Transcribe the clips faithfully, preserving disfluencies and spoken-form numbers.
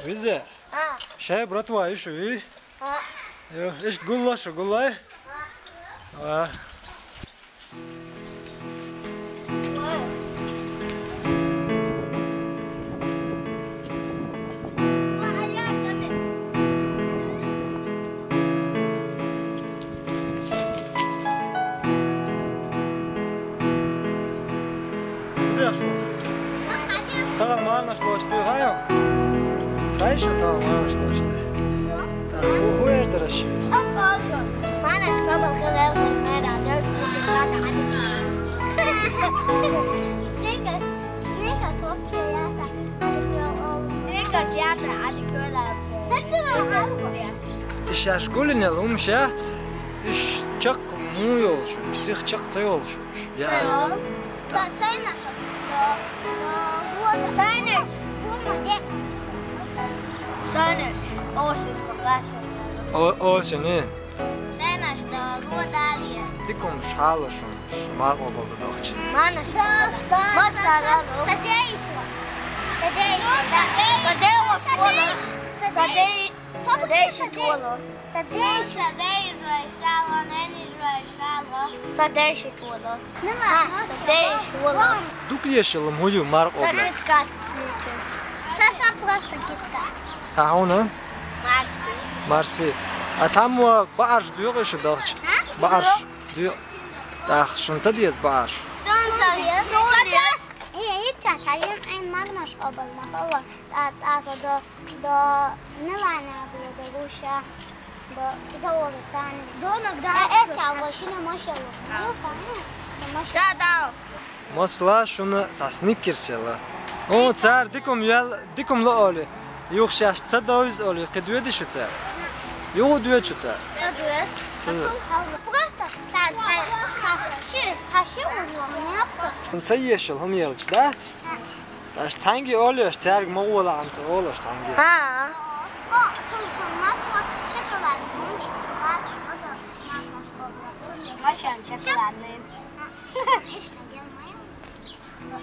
Визе. А. Шай, братва, ишу, ви? А. Йо, ишт гулла шу, гуллай? А. А. Деш. Таган марнаш лочту, хаю? Хай шу таган марнаш лочту. Так, ху хуер дараш. Марнаш кабал хавел хавел. Snickers, Snickers вообще ята. Snickers ята, адик. Ишаш гулинел ум шац. Иш чак му йолшу, иш сих чак ца йолшу. Я. Са-, сайнаш. Да, да, вот. Сайнаш. Гума де. Сайнаш. Осень пока. О, осень, э. Сайнаш, да, вот далее. Дикум шалашун, шумар обалда дохч. Манаш. Да, да, Масара. Садейшо. Садейшо. Садейшо. Садейшо. Садейшо. Садейшо. Садейшо. Садейшо. Садейшо. Садейшо. Дук ешелум хую маркъ обла. Са Кит Кат Сникерс. Са, са просто Кит Кат. Та хьуна? Марси. Марси. А цамва баарш дуйгъи шу дахч? А? Баарш дуй. Ах, шун ца диез баарш? Сун ца диез. Сун диез. Э, итча, ца ем айн марнаш обал махала. Та, та, со до, до Милана, до, до Руша. До, за улицами. Донок, да. Э, это, машина, машина. Ну, конечно. Машина. Ца дав. Масла шуна ца Сникерс яла. О, цар дикум ял, дикум ло оли. Юх шаш ца довиз оли, къи дуеди шу цар? Югу дуед шу цар? Ца дуед. Ца дуед. Просто ца, ца, ца, ши, ца ши узло, не апса. Ца ешел, хум елч, да? Аш цанги олеш, царг могула амца олеш цанги. Ха. О, сум, сум, масло, шоколад, ну, шоколад, надо, масло, шоколад. Машин шоколадный. А, конечно, где моя?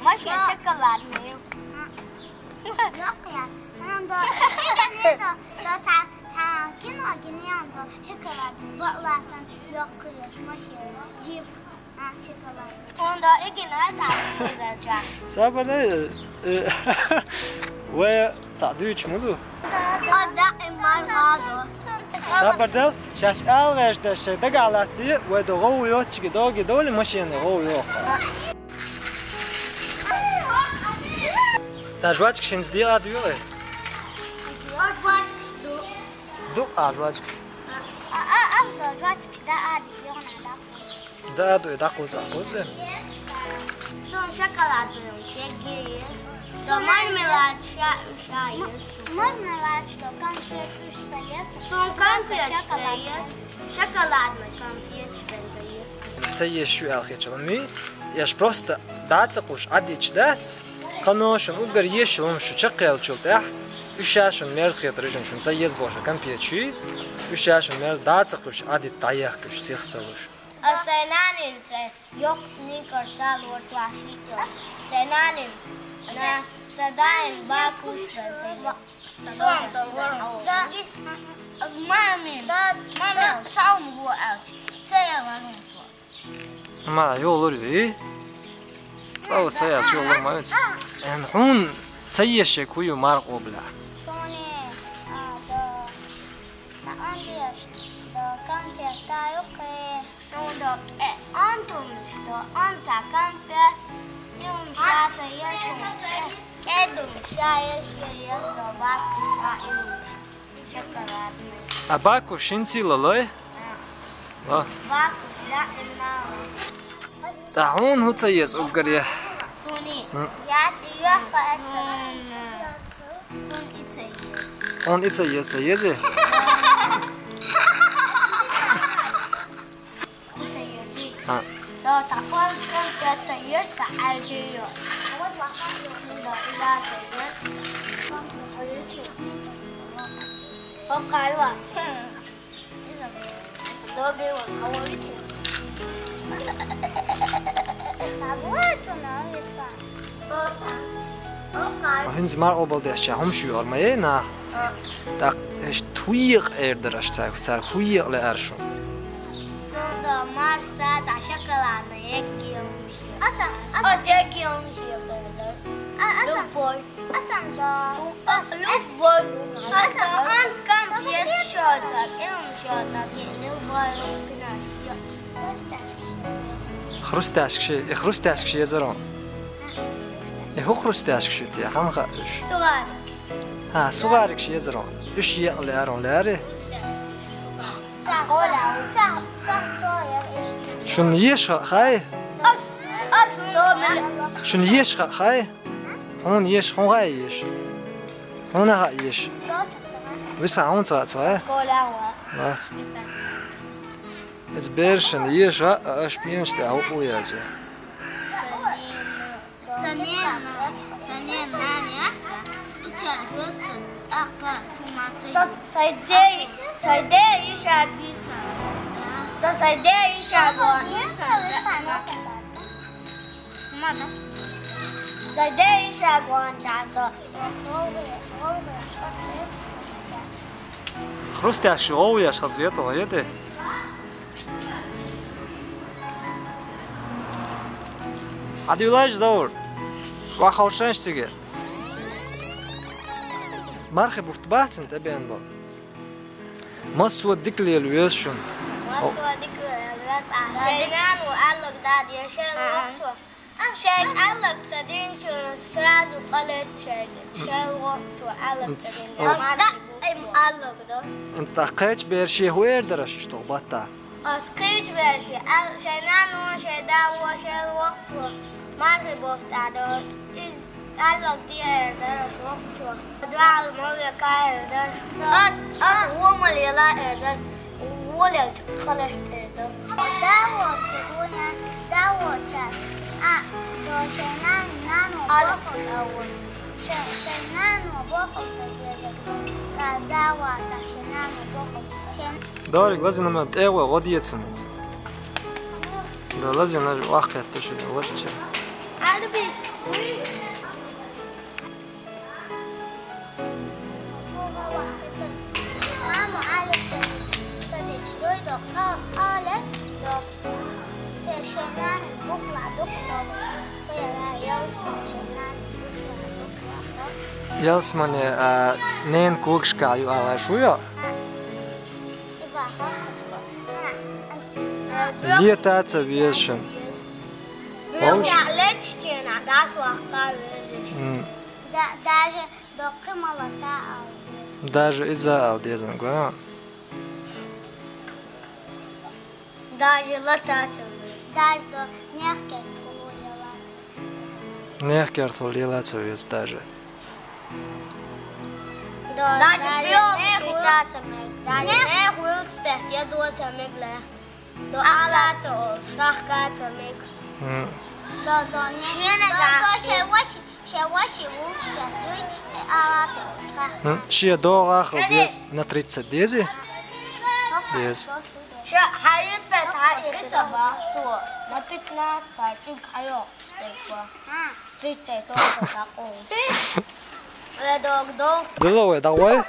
Машин шоколадный. А. Лёгкая. Ну, да, это, это, да, ца, ца, кино, кино, да, шоколадный. Бакласан, лёгкая, машин, джип. Онда эгин ай та зарча. Сабарда, э, э, ве ца дуч муду? Онда эмбар мазо. Сабарда, шаш ал гашда ше дагалатди, ве до гов йочги доги доли машина гов йо. Та жвачка шинзди а дуй? Ду а жвачка. А, а, а, жвачка да а ди ёна да. Да, дуй, да, куза, куза. Сун шоколадный шеги ес. Сун мармелад ша, ша ес. Мармелад что, конфет что ес? Сун конфет что ес? Шоколадный конфет что ес? Ца еш шу алхечалми. Яш просто да ца куш адич дац. Къаношун угар еш лум шу чакъел чултах. Ушашун мерз хет рыжин шун ца ес боша конфет ши. Ушашун мерз да ца куш адит таях куш сих ца луш. А сайнанин се ёк Сникерс ал ворчу аши. Сайнанин на садаин бакуш бензин. Чом цалвор. Да. Мамин. Да. Мамин, цаум гуа алчи. Цаяланун цуа. Ма, ёлур ви? Цау сая ёлур ма. Эн хун ца ешек хую маркъ обла. Сони, а, да. Андеш, да, конфет, да, окей. Сондо, э, антумиш, да, анца конфет. Юм шаца ешек. Эдум шаеш, еш, да, бакуса, юм. Шоколадный. А бакуш шинци лалай? А. Ла. Бакуш, да, имнала. Та хун хуца ес угар я. Суни. М. Я ти ю ха. Сун. Сун ица ес. Он ица ес, ца ес. Хуца ес. А. Да, та хун, хун, я ца ес, ца альжио. Вот лаха. Да, да, ца ес. Хоккайва. Добрый вот, а вот. А вот она, виска. ХӀинца марха къобалдеш хӀумаш йоьхур ма яй наха. ТӀаккха иштта хӀу екъа эр дара аша цаьрга, цаьрга хӀу екъа лаьара шуна. Сунда марха саца шоколадный эггийлмаш. Аса, аса эггийлмаш эггийлмаш. А, аса. Любой. Аса да. Аса любой. Аса он конфет шоцар, им шоцар, любой. Хрустяшка ши, э, хрустяшка ши езар хьуна. Э, хӀу хрустяшка ши те, хьан хаьа уьш? Сухарик. ХӀа, сухарик ши езар хьуна. Уьш екъа лаьара хьуна, лаьарий? Шуна еш хаьа, хаьий? Шуна еш хаьа, хаьий? Хьуна еш, хьуна хаьа еш? Хьуна хаьа еш? Виса хьуна ца хаьа, ца хаьа? Лац. Иза берашна еш а, а аш пенаш тӀе хӀуъу яза. Санена, санена нани а, ицар гуцу, тӀаккха сумацай. Са сайде, сайде иша биса. Са сайде иша гуан. Мада. Сайде иша гуан часо. Хрустяшка гӀовгӀа еш хаза вето, хетий? Хьадуьйлаш, Заур. Вахавшанш цига. Мархи бутт бац цун тӀе бен бал. Массо а дика лела веза шуна. Массо а дика лела веза. Шайн нану аьлларг дӀаде, шайн воккхачо. Шайга аьлларг ца динчу, сразу къалет шайга. Шайн воккхачо аьлларг ца динчу. Ас да им аьлларг до. ТӀаккха кхечу бераша хӀу эр дара аша иштта баттахь? Ас кхечу бераша, аьлла, шайн нану, шайн дало, шайн воккхачо мархи бутт тӀе до. Иза аьлларг де эр дара ас воккхачо. Дуьхьал ма века эр дара. Ас, ас вон ма лела эр дара. Вон лелча къалет эр дара. Дало ца гуя, дало ца. А, до шайн нан-, нану боккхал а вон. Шайн, шайн нану боккхал ца деза. Да, дало ца шайн нану боккхал. Шайн Дорик, лазина ма тӀе гӀо, гӀо децунца. Да, лазина вахкхетта шу, гӀо деча. Арби. Мама, Алекс, садись, дой, док, а, Алекс, док. Се шенан букла, док, док. Ялсмане, а, нен когашка ю ала шу ю? Лета ца веза шуна. Вовш? М. Да, даже доккхи ма лата ала деза. Даже иза ала деза, ма гой. Даже лата ца веза. Даже до нехкер тулу лела ца веза. Нехкер тулу лела ца веза даже. Даже даже бьём нехуй шитаться мег. Даже нехуй велосипед я доца мег ле. До алаца, шахкаца мег. М. До, до, не. Шена до, да. До, шей ваши, шей ваши велосипед, дуй, э, алаца, шахкаца. М, шен догӀа хила деза, на тридцать деза? Деза. Ша, хьаиппет, хьаиппет, на пятнадцать, хьаиппет. Дела вай, давай.